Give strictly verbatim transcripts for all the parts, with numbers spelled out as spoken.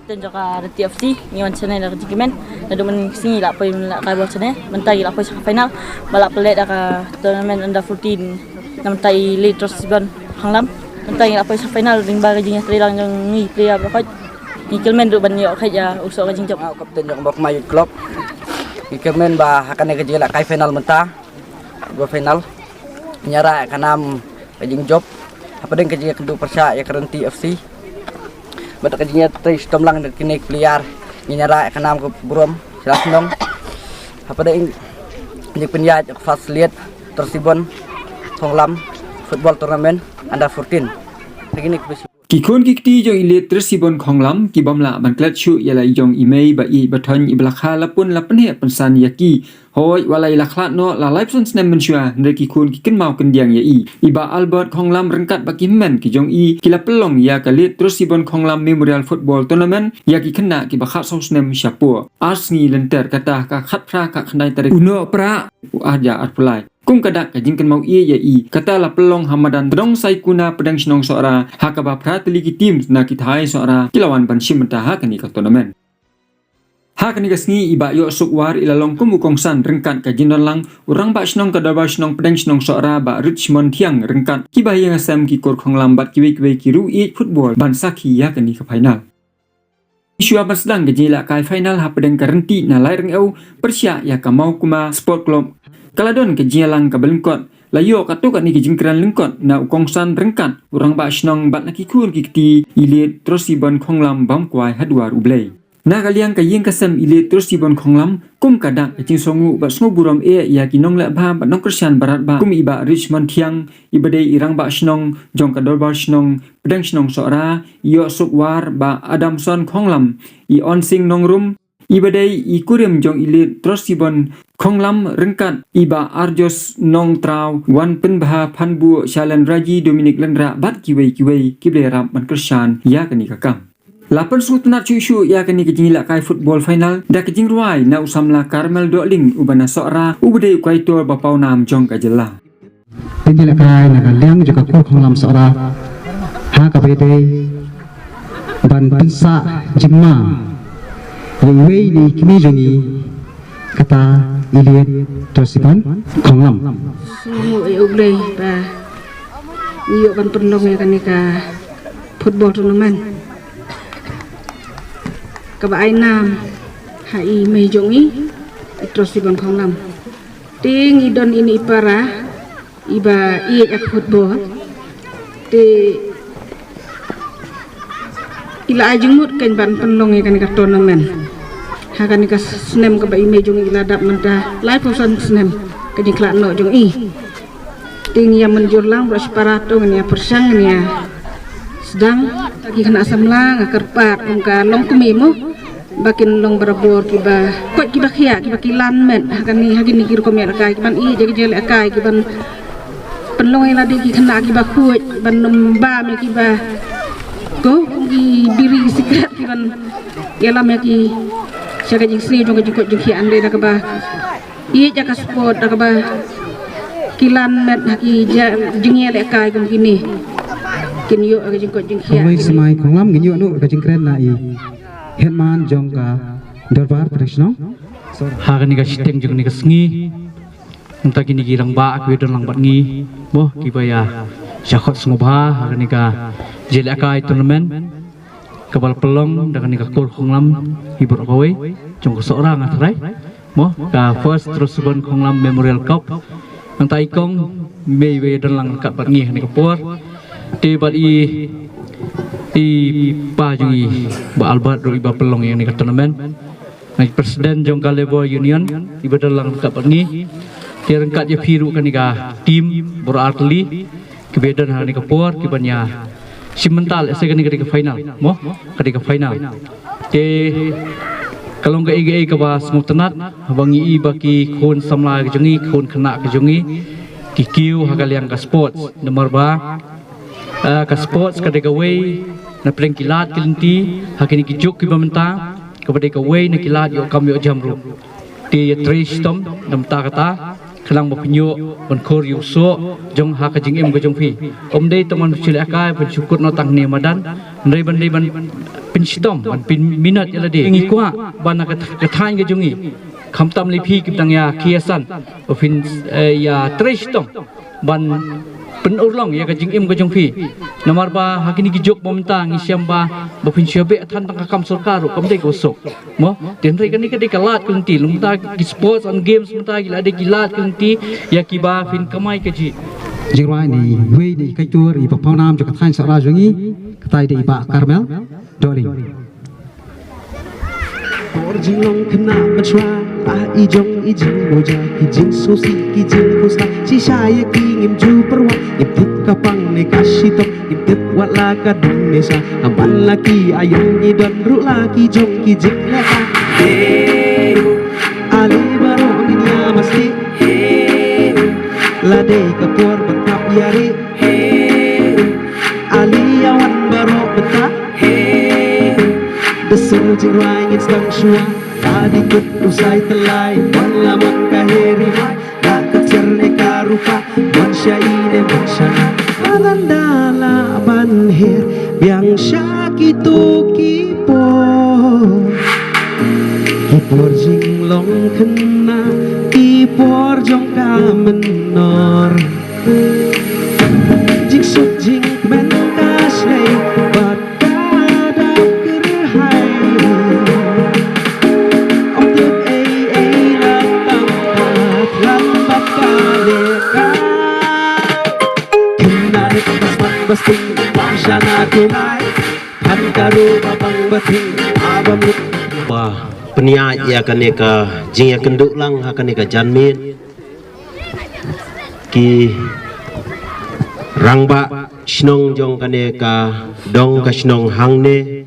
Ten jaka Reti F C, ngi wan shane da ka jingkmen. Naduh mynne ka sngi la poi, la kai bol shane. Mynta ngi la poi sha ka final ba la pynleit da ka tournament under fourteen. Na mynta i Late Trotsy Bon Khonglam. Mynta ngi la poi sha final lyngba ka jingïatreilang jong ngi player baroh khoit. Ngi kyrmen ruh ban ïoh kheit ïa u soh ka jingjop. Nga u kapten jong Bokma Youth Club. Ngi kyrmen ba ha kane ka jingïalehkai final mynta, ba final, ngi ïarap ka nam ka jingjop hapdeng ka jingïakynduh pyrshah ïa ka Reti F C. Bad ka jingïatrei shitom lang da kine ki player, ngi ïarap ka nam ka burom sha la shnong hapdeng jingpynïaid ka first Late Trotsy Bon Khonglam football tournament under fourteen. Lagi ni khublei shibun. Ki khun ki kti jong i Late Trotsy Bon Khonglam ki bym lah ban klet shuh ïa la i jong i mei ba ïeit ba thoiñ, i ba la kha la pun la pynheh pynsan ïa ki. Hooid, wat la i la khlad noh la laiphew san snem mynshuwa, hynrei ki khun ki kynmaw kyndiang ïa i. I Bah Albert Khonglam ryngkat bad ki hynmen ki jong i ki la pynlong ïa ka Late Trotsy Bon Khonglam Memorial Football Tournament ïa ki khynnah kiba khatsaw snem shapoh. Ar sngi lynter, kata ka khatphra ka khyndai tarik u Nohprah u ar hajar arphew lai. Kum ka dak ka jingkynmaw ïeit ïa i, kata la pynlong ha madan Tdong Saikuna pdeng shnong Sohra, ha kaba phra tylli ki team na ki thaiñ Sohra ki la wan ban shim bynta ha kane ka tournament. Ha kane ka sngi i Bah Ïohsuk War i la long kum u kongsan ryngkat ka jingdonlang u Rangbah Shnong ka Dorbar Shnong pdeng shnong Sohra Bah Richmond Thiang ryngkat kiba ïeng ha sem ki kur Khonglam bad kiwei kiwei ki riewieid football ban sakhi ïa kane ka final. Shuwa ban sdang ka jingïalehkai final hapdeng ka Rynti na Laitryngeu pyrshah ïa ka Mawkma Sport Club, ka la don ka jingïalang kaba lyngkot, la ïoh katto katne ka jingkren lyngkot na u kongsan ryngkat u Rangbah Shnong bad na ki khun ki kti i Late Trotsy Bon Khonglam bam kwai ha duwar U Blei. Na ka liang ka ïing ka sem i Late Trotsy Bon Khonglam, kum ka dak ka jingsngewnguh bad sngewburom eh ïa ki nongleh bha bad nongkyrshan barat bha kum i Bah Richmond Thiang, i ba dei i Rangbah Shnong jong ka Dorbar Shnong pdeng shnong Sohra, i Ïohsuk War Bah Adamson Khonglam, i Onsing Nongrum, i ba dei i kurim jong i Late Trotsy Bon Khonglam ryngkat i Bah Arjos Nongtraw, Wanpynbha Phanbuh, Shalen Raji, Dominic Lynrah bad kiwei kiwei kiba la ïarap ban kyrshan ïa kane ka kam. La pynsngewtynnat shuh shuh ïa kane ka jingïalehkai football final da ka jingrwai na u samla Carmel Dohling uba na Sohra, uba dei u kaitor ba pawnam jong ka jylla. Ka jingïalehkai na ka liang jong ka kur Khonglam Sohra ha kaba ïadei ban pynsah jingma ïa iwei na i kmie jong ngi, kata i Late Trotsy Bon Khonglam. Sngewnguh ïa U Blei ba ngi ïoh ban pynlong ïa kane ka football tournament kaba ai nam ha i mei jong ngi, i Trotsy Bon Khonglam. Te ngi don ine i para iba ïeit ïa ka football. Te i la ai jingmut kein ban pynlong ïa kane ka tournament ha kane ka snem kaba i mei jong ngi i la dap mynta laiphew san snem ka jingkhlad noh jong i. Te ngi ïa mynjur lang baroh shipara, to ngin ïa pyrshang, ngin ïa sdang. Ki khynnah samla nga kyrpad kum ka longkmie mo ba kin long barabor kiba koit kiba khiah, kiba kilan met ha kane, ha kine ki rukom ïalehkai, kiban ïeit ïa ka jingïalehkai, kiban pynlong ïa lade ki khynnah kiba khuid ban nym bam ïa kiba, ko, kum ki biri sikret, kiban ïalam ïa ki sha ka jingsniew jong ka jingkoit jingkhiah, hynrei da kaba ïeit ïa ka sport, da kaba kilan met ha ki ja-, jingïalehkai kum kine, kin ïoh ka jingkoit jingkhiah. Hooid, Smai Khonglam, ngin ïoh noh ka jingkren na i headman jong ka Dorbar Pdeng Shnong. Ha kane ka shiteng jong kane ka sngi, mynta kine ki rangbah kiba don lang bad ngi, mo, kiba ïa shah khot sngewbha ha kane ka jingïalehkai tournament kaba la pynlong da kane ka kur Khonglam hi baroh kawei jong ka Sohra, nga tharai, mo, ka First Trotsy Bon Khonglam Memorial Cup. Nangta i kong mei ba ïa don lang ryngkat bad ngi ha kane ka por, te bad i, i pa jong i Bah Albert ruh iba pynlong ïa kane ka tournament. Nga i president jong ka Labour Union iba don lang ryngkat bad ngi. Te ryngkat ïa phi ruh kane ka team baroh artylli kiba don ha kane ka por kiban ïa shim bynta lehse kane ka dei ka final, mo? Ka dei ka final. Te ka long kaei kaei kaba sngewtynnat haba ngi i ba ki khun samla ka jong ngi, khun khynnah ka jong ngi, ki kiew ha ka liang ka sports, namar ba, eh, ka sports ka dei kawei na pdeng ki lad ki lynti ha kine ki juk kiba mynta, kaba dei kawei na ki lad ïoh kam ïoh jam ruh. Te ïa trei shitom na bynta kata, khnang ba phin ïoh ban khur ïa u soh jong ha ka jingim ka jong phi. Ym dei tang ban shu lehkai, ban shu kut noh tang ne madan, hynrei ban dei ban pynshitom ban pynminot ïa lade. Ngi kwah ba na ka, ka thaiñ ka jong ngi, khamtam lei phi ki ba dang ïa khie ïa san, ba phin, eh, ïatrei shitom ban pynurlong ïa ka jingim ka jong phi. Namar ba ha kine ki juk ba mynta ngi shem ba, ba phin shu beh than tang ka kam sorkar ruh kam dei kaba suk. Mo, te hynrei kane ka dei ka lad ka lynti, lymda ki sports and games mynta ki la dei ki lad ka lynti ïa kiba phin kamai kajih. Jingrwai na iwei na i kaitor iba pawnam jong ka thaiñ Sohra jong ngi, katai dei i Bah Carmel Dohling. Por jinglong khynnah mynshuwa, la i jong i jingmoja, ki jingsngewsih ki jingkhuslai, shisha ïa ki ngim ju pyrwa, ngim tip ka pang ne ka shitom, ngim tip wat la ka dang ne sha. Haba la ki aïom ngi don ruh la ki jong ki jinglehkai. Hey, ale baroh ngin ïa masti. Hey, la dei ka por ban tap ïa ri. Hey, ale ïa wan baroh mynta. Hey, da sngewthuh jingrwai ngin sdang shuwa. La dei kut u sai tyllai, mon la mon ka heri mai. La ka tiar ne ka rupa, mon sha i ne mon sha na. Palan da la ban her, biang sha kito ki por. Ki por jinglong khynnah, ki por jong ka mynnor. Jingsuk jingkmen ka shlei bad ka dap kyrhai. Ym tip ei ei la tang ka thlak bad ka lehkai. Khynnah rit ba smat ba sting bam shana kulai. Phan ka ruh ba pang ba thing ba bam rit. Ba pynïaid ïa kane ka jingïakynduh lang ha kane ka janmiet. Ki rangbah shnong jong kane ka dong ka shnong hangne,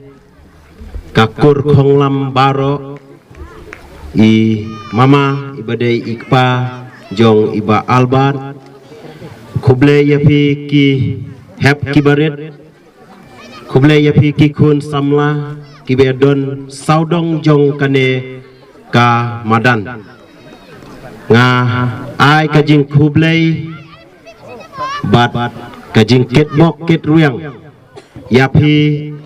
ka kur khonglam baroh, i mama iba dei i kpa jong i Bah Albert. Khublei ïa phi ki hep ki barit. Khublei ïa phi ki khun samla kiba don sawdong jong kane ka madan. Nga ai ka jingkhublei bad ka jingkitbok kitrwiang ïa phi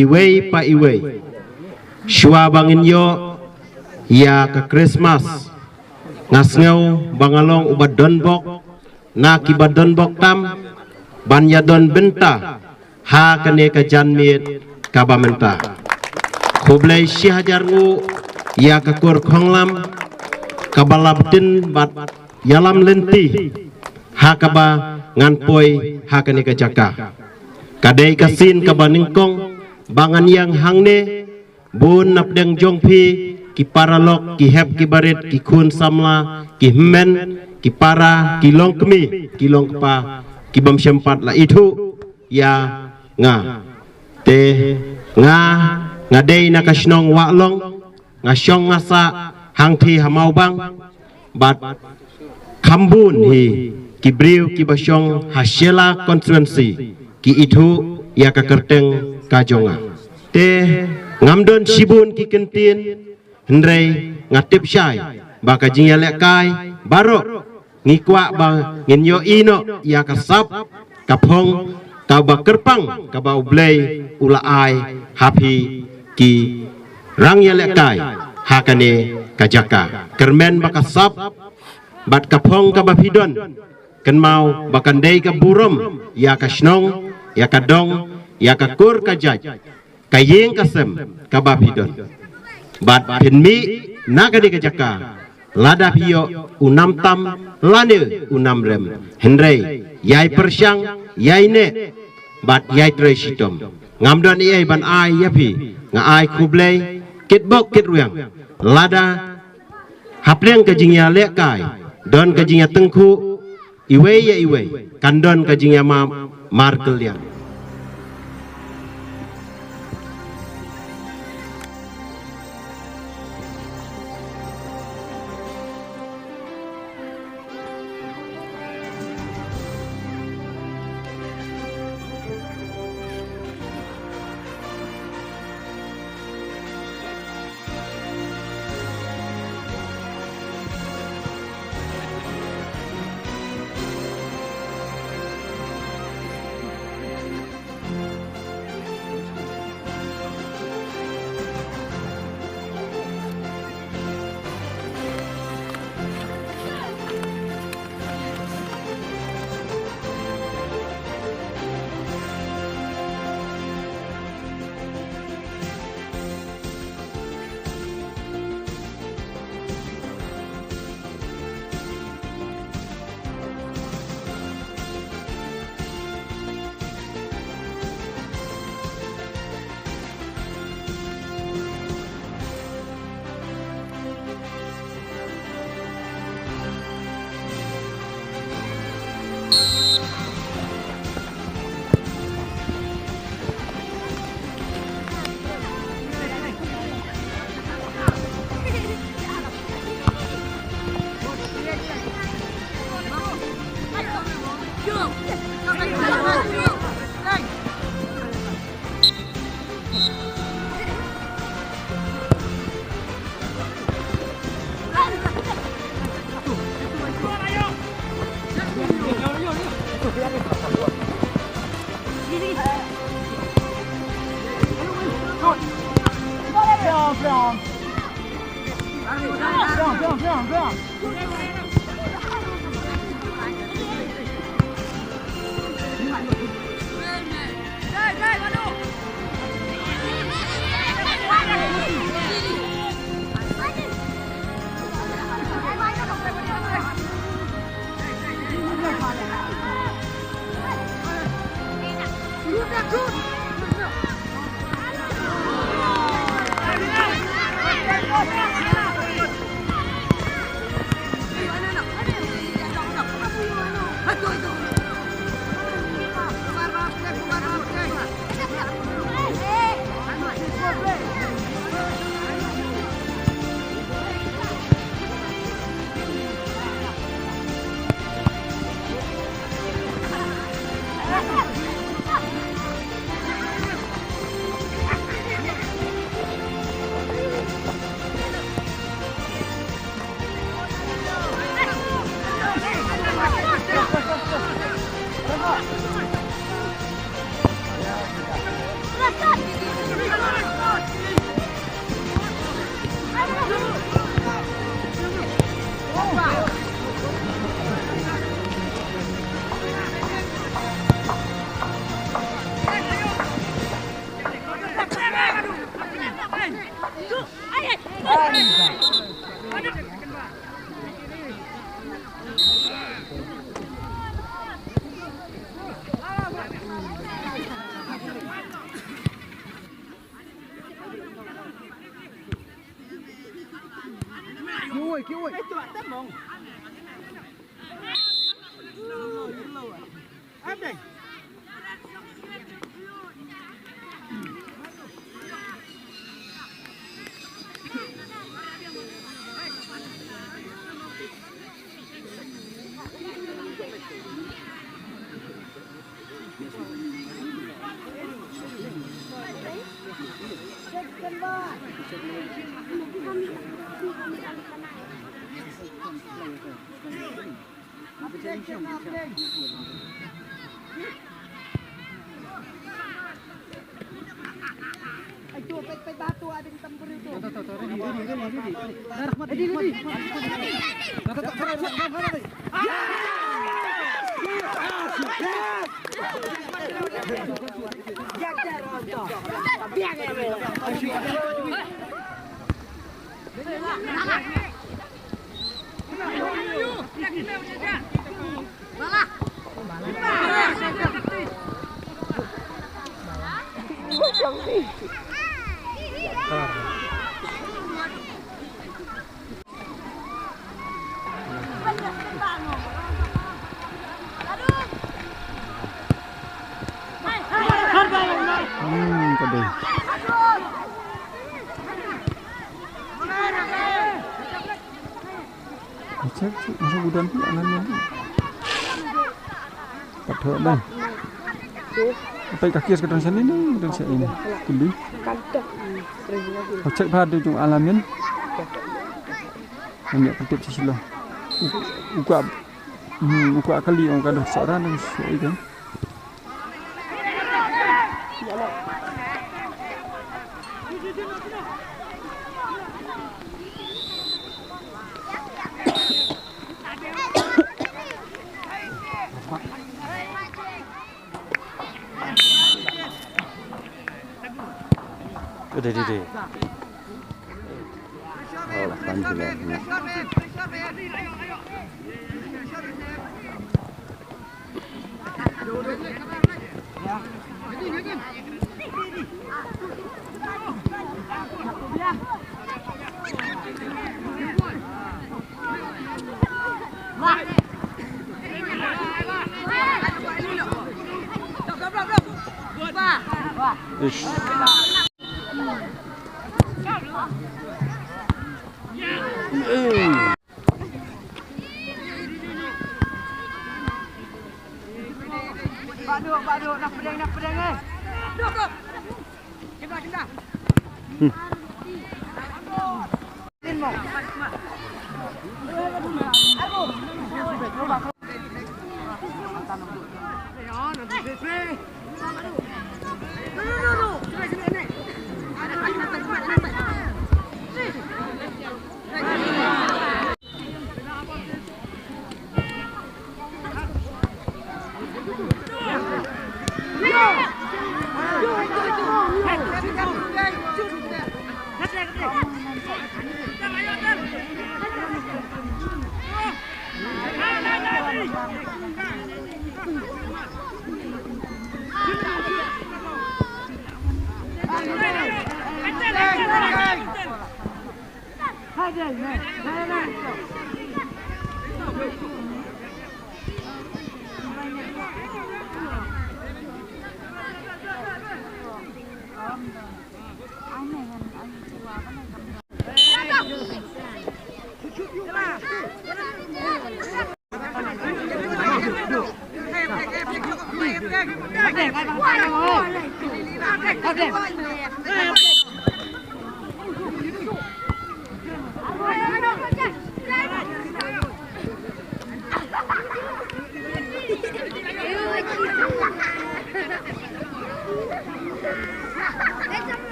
iwei pa iwei. Shuwa ba ngin ïoh ïa ka Krismas, nga sngew ba nga long uba donbok na kiba donbok tam ban ïadon bynta ha kane ka janmiet kaba mynta. Khublei shihajar nguh ïa ka kur khonglam kaba la btin bad ïalam lynti ha kaba ngan poi ha kane ka jaka. Ka dei ka sien kaba nyngkong ba ngan ïeng hangne. Bun na pdeng jong phi, ki paralok, ki hep ki barit, ki khun samla, ki hynmen, ki para, ki longkmie, ki longkpa, ki bym shym pat la ithuh ïa nga. Te nga, nga dei na ka shnong Wahlong, nga shong nga sah hangthie ha Mawbang, bad kham bun hi ki briew kiba shong ha Shella constituency ki ithuh ïa ka kyrteng ka jong nga. Te ngam don shibun ki kyntien, hynrei nga tip shai ba ka jingïalehkai baroh ngi kwah ba ngin ïohi noh ïa ka sap ka phong kaba kyrpang kaba U Blei u la ai ha phi ki rang ïalehkai ha kane ka jaka. Kyrmen ba ka sap bad ka phong kaba phi don, kynmaw ba kan dei ka burom ïa ka shnong, ïa ka dong, ïa ka kur ka jait, ka ïing ka sem kaba phi don. Bad phin mih na kane ka jaka, lada phi ïoh u nam tam lane u nam rem, hynrei ïai pyrshang, ïai neh bad ïai trei shitom. Ngam don ei ei ban ai ïa phi, nga ai khublei kitbok kitrwiang. Lada hapdeng ka jingïalehkai don ka jingïatyngkhuh iwei ïa iwei, kan don ka jingïamap markylliang. Hmm, ka dei. Check, check, masa gudan tu, angan ni. Pat thok dai. Apai ka kias ka dang sini ni, dang sini ni. Kuli. Kau check bha tu jong Alamin. Amia patip si silo. U-, uka, hmm, uka kali ong ka dang seorang dang sini kan. Dei, dei, dei. Oh, kan gila. Ish. Baduk, baduk, nak pedeng, nak pedeng, eh. Duk, duk. Kena, kena. Hmm.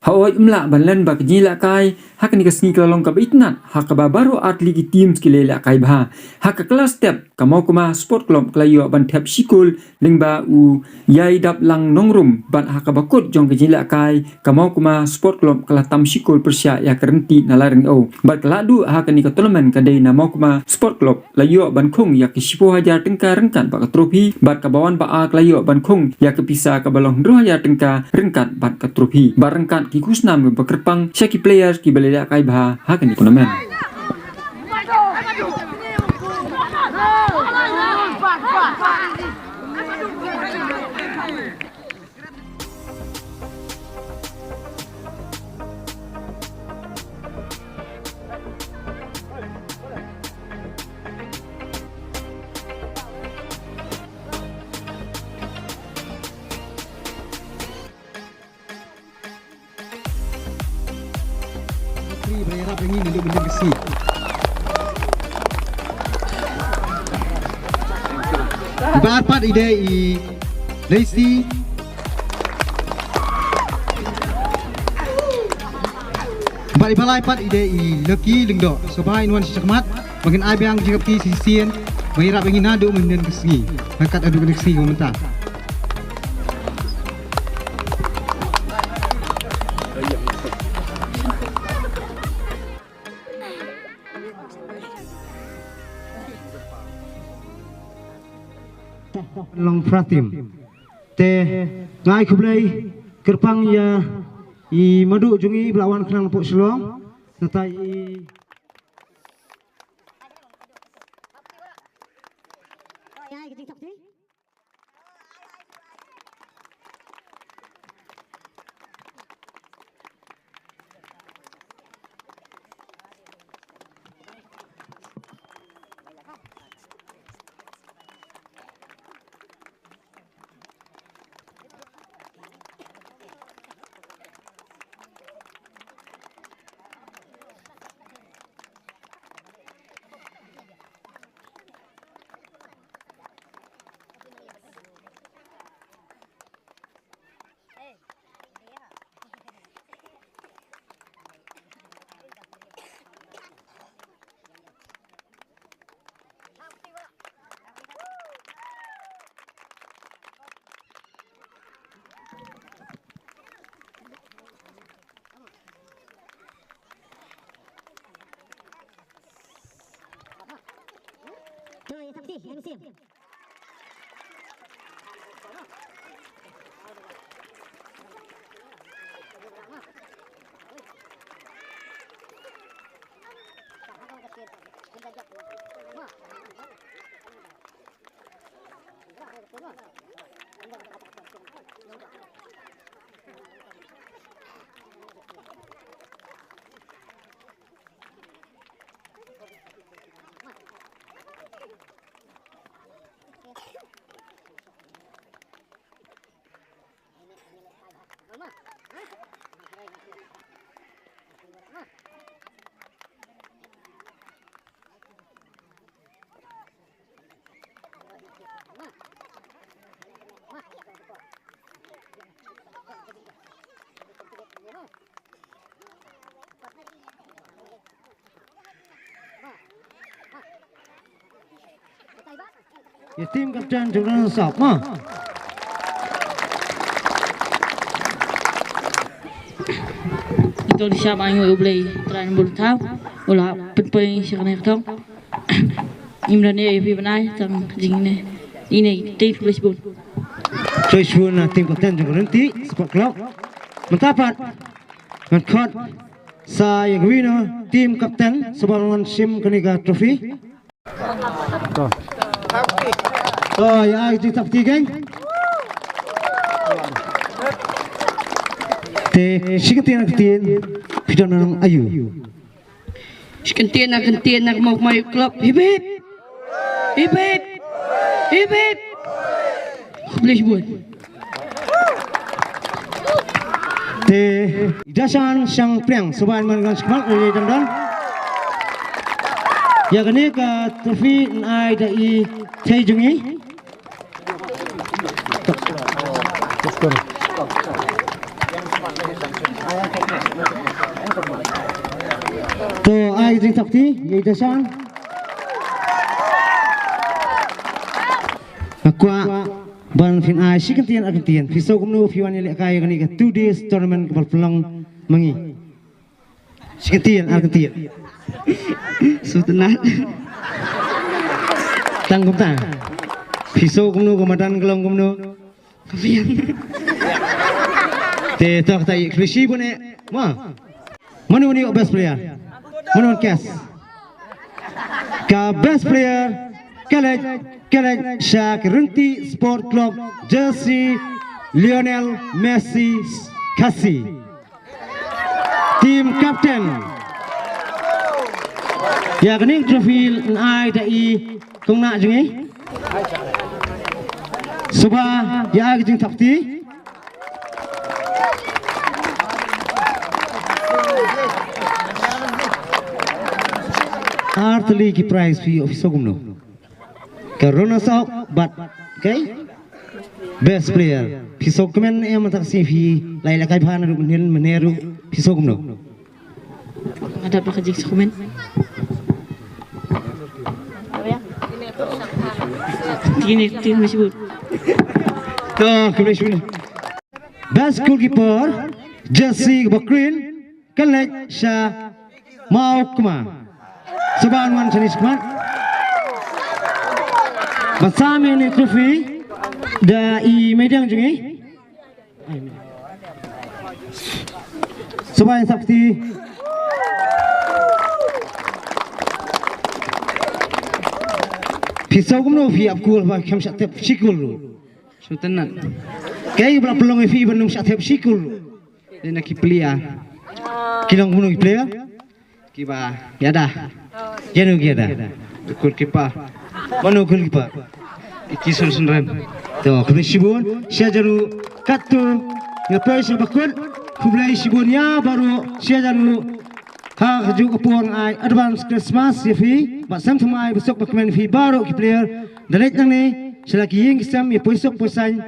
Hooid, ym lah ban len ba ka jingïalehkai ha kane ka sngi ka la long kaba itynnad, ha kaba baroh ar tylli ki teams ki la ïalehkai bha. Ha ka kylla step, ka Mawkma Sport Club ka la ïoh ban thep shi kol lyngba u Ïaidaplang Nongrum, bad ha kaba kut jong ka jingïalehkai, ka Mawkma Sport Club ka la tam shi kol pyrshah ïa ka Ryntih Nalairyngiew. Bad ka lahduh ha kane ka tournament ka dei na Mawkma Sport Club la ïoh ban khung ïa ka shiphew hajar tyngka ryngkat bad ka trophy, bad kaba wan ba ar ka la ïoh ban khung ïa ka pisa kaba long hynriew hajar tyngka ryngkat bad ka trophy. Bad ryngkat ki khusnam kiba kyrpang sha ki players kiba la ïalehkai bha ha kane ka tournament. Ba ïarap ïa ngi naduh mynhynnin ka sngi. Ba ar pat i dei i Daisy. Bad i ba lai pat i dei i Lucky Lyngdoh. Sngewbha ngin wan sha shakhmat ba ngin ai biang jingïarap shisien ba ïarap ïa ngi naduh mynhynnin ka sngi. Ryngkat haduh kane ka sngi kaba mynta. Long Fratim. Te nga ai khublei kyrpang ïa i Madu jong ngi ba la wan khnang napoh Shillong. Nangta i Ïa team captain jong ka Rona South, ma. Ngi to di shap ai nguh ïa U Blei Trai Nongbuh Thaw u la pynpoi sha kane ka thong. Ngim don ei ei phi ban ai tang jingine. Ine te khublei shibun. Khublei shibun na team captain jong ka Rynti Sport Club. Mynta pat ngan khot sa ïa ka winner team captain sha ba ngan shim kane ka trophy. To. To, ïa ai jingthap kti keng. Te shi kyntien kyntien phi don nang aïu? Shi kyntien na kyntien na ka Mawkmai Club. Hip hip. Hip hip. Hip hip. Khublei shibun. Te i Dashan Shangpliang, sngewbha ban ngan shikmat ïa i dang dang. Ïa kane ka trophy yn ai da i thei jong i. To ai jingthap kti ïa i Dashan. Nga kwah ban phin ai shi kyntien ar kyntien. Phi sngew kumno phi wan ïa lehkai ïa kane ka two days tournament kaba la pynlong ma ngi? Shi kyntien ar kyntien. Sngewtynnat. Tang kumta. Phi sngew kumno, ka madan ka long kumno? Ka biang. Te to kata ïa khlisi bun eh. Ma. Mano mano best player? Mano mano kes? Ka best player ka leit, ka leit sha ka Rynti Sport Club, jersey Lionel Messi Khasi. Team captain. Ïa kane ka trophy yn ai da i kong nah jong i. Sngewbha ïa ai ka jingthap kti. Ar tylli ki prize phi ïoh, phi sngew kumno? Ka runners up bad, okay? Best player. Phi sngew kmen em, mynta ka sngi phi la ïalehkai bha naduh mynhynnin mynne ruh, phi sngew kumno? Nga dap da ka jingsngewkmen. Kine, kine, kine, kine. To, kine, kine. Best goalkeeper, jersey kaba green, ka leit sha Mawkmai. Sngewbha wan shane shakhmat. Ban sam ïa kane ka trophy da i meidang jong ngi. Sngewbha ïa thap kti. Phi sngew kumno phi ap kul ba khlem shah thep shi kul ruh? Sngewtynnat. Kaei ba la pynlong ïa phi ban ym shah thep shi kul ruh? Dei na ki player. Ki long kumno ki player? Kiba ïada. Ïano ki ïada? Goalkeeper. Mano goalkeeper? I Kison Synrem. To, khublei shibun. Shi hajar ruh katto nga poi sha ba kut. Khublei shibun ïa baroh. Shi hajar ruh. Ha kajuh ka por nga ai advance Christmas ïa phi. Bad sem thymmai ba suk ba kmen ïa phi baroh ki player. Da leit nangne sha la ki ïing ki sem ïa poi suk poi saiñ.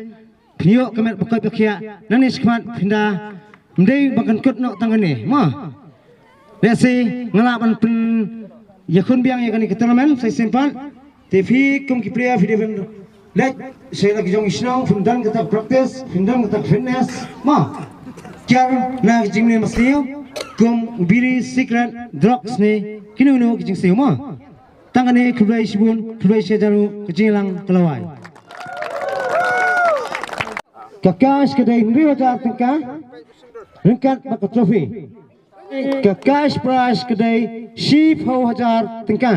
Phin ïoh ka met ba koit ba khiah, nangne shakhmat phin da ym dei ba kan kut noh tang kane, mo. Lehse nga lah ban pynïakhun biang ïa kane ka tournament sa shisien pat. Te phi kum ki player phi dei ban leit sha la ki jong ki shnong, phin don kata ka practice, phin don kata ka fitness, mo. Kiar na ki jingmane ba sniew kum u biri, cigarette, drugs ne kino kino ki jingsniew, mo. Tang kane, khublei shibun, khublei shihajar nguh, ka jingïalang ka la wai. Ka cash ka dei hynriew hajar tyngka ryngkat bad ka trophy. Ka cash prize ka dei shiphew hajar tyngka.